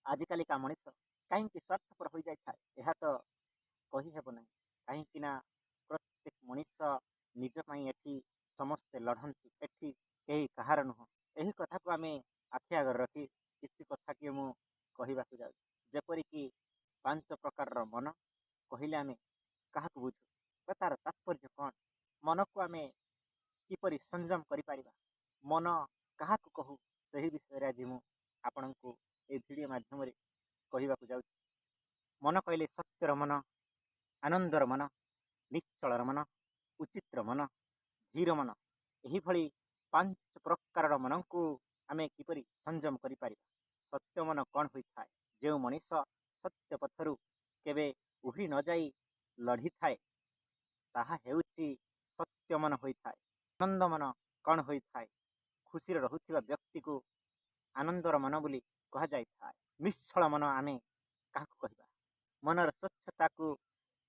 ଆଜିକାଲିକା ମଣିଷ କାହିଁକି ସ୍ୱାର୍ଥପର ହୋଇଯାଇଥାଏ, ଏହା ତ କହିହେବ ନାହିଁ। କାହିଁକି ନା ପ୍ରତ୍ୟେକ ମଣିଷ ନିଜ ପାଇଁ ଏଠି ସମସ୍ତେ ଲଢ଼ନ୍ତି, ଏଠି କେହି କାହାର ନୁହଁ। ଏହି କଥାକୁ ଆମେ ଆଖି ଆଗରେ ରଖି କିଛି କଥାଟିଏ ମୁଁ କହିବାକୁ ଯାଉଛି। ଯେପରିକି ପାଞ୍ଚ ପ୍ରକାରର ମନ କହିଲେ ଆମେ କାହାକୁ ବୁଝୁ ବା ତାର ତାତ୍ପର୍ଯ୍ୟ କ'ଣ? ମନକୁ ଆମେ କିପରି ସଂଯମ କରିପାରିବା? ମନ କାହାକୁ କହୁ, ସେହି ବିଷୟରେ ଆଜି ମୁଁ ଆପଣଙ୍କୁ ଏହି ଭିଡ଼ିଓ ମାଧ୍ୟମରେ କହିବାକୁ ଯାଉଛି। ମନ କହିଲେ ସତ୍ୟର ମନ, ଆନନ୍ଦର ମନ, ନିଶ୍ଚଳର ମନ, ଉଚିତ୍ର ମନ, ଧୀର ମନ। ଏହିଭଳି ପାଞ୍ଚ ପ୍ରକାରର ମନକୁ ଆମେ କିପରି ସଂଯମ କରିପାରିବା? ସତ୍ୟ ମନ କ'ଣ ହୋଇଥାଏ? ଯେଉଁ ମଣିଷ ସତ୍ୟ ପଥରୁ କେବେ ଉଭି ନଯାଇ ଲଢ଼ିଥାଏ, ତାହା ହେଉଛି ସତ୍ୟ ମନ ହୋଇଥାଏ। ଆନନ୍ଦ ମନ କ'ଣ ହୋଇଥାଏ? ଖୁସିରେ ରହୁଥିବା ବ୍ୟକ୍ତିକୁ ଆନନ୍ଦର ମନ ବୋଲି କୁହାଯାଇଥାଏ। ନିଶ୍ଚଳ ମନ ଆମେ କାହାକୁ କହିବା? ମନର ସ୍ୱଚ୍ଛତାକୁ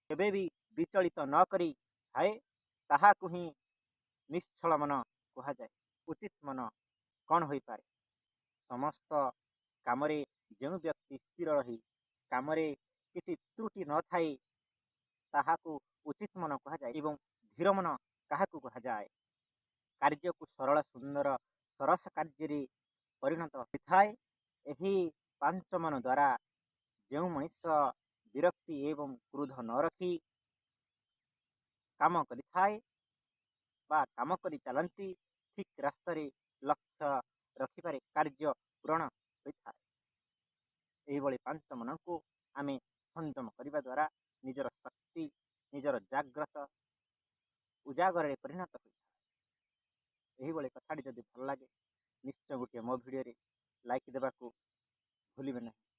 କେବେ ବି ବିଚଳିତ ନ କରି ଥାଏ, ତାହାକୁ ହିଁ ନିଶ୍ଚଳ ମନ କୁହାଯାଏ। ଉଚିତ ମନ କ'ଣ ହୋଇପାରେ? ସମସ୍ତ କାମରେ ଯେଉଁ ବ୍ୟକ୍ତି ସ୍ଥିର ରହି କାମରେ କିଛି ତ୍ରୁଟି ନଥାଇ, ତାହାକୁ ଉଚିତ ମନ କୁହାଯାଏ। ଏବଂ ଧୀର ମନ କାହାକୁ କୁହାଯାଏ? କାର୍ଯ୍ୟକୁ ସରଳ, ସୁନ୍ଦର, ସରସ କାର୍ଯ୍ୟରେ ପରିଣତ ହୋଇଥାଏ। ଏହି ପାଞ୍ଚ ମନ ଦ୍ୱାରା ଯେଉଁ ମଣିଷ ବିରକ୍ତି ଏବଂ କ୍ରୋଧ ନ ରଖି କାମ କରିଥାଏ ବା କାମ କରି ଚାଲନ୍ତି, ଠିକ୍ ରାସ୍ତାରେ ଲକ୍ଷ୍ୟ ରଖିବାରେ କାର୍ଯ୍ୟ ପୂରଣ ହୋଇଥାଏ। ଏହିଭଳି ପାଞ୍ଚ ମନକୁ ଆମେ ସଂଯମ କରିବା ଦ୍ୱାରା ନିଜର ଶକ୍ତି, ନିଜର ଜାଗ୍ରତ ଉଜାଗରରେ ପରିଣତ ହୋଇଥାଏ। ଏହିଭଳି କଥାଟି ଯଦି ଭଲ ଲାଗେ, ନିଶ୍ଚୟ ଗୋଟିଏ ମୋ ଭିଡ଼ିଓରେ ଲାଇକ୍ ଦେବାକୁ ଭୁଲିବେ ନାହିଁ।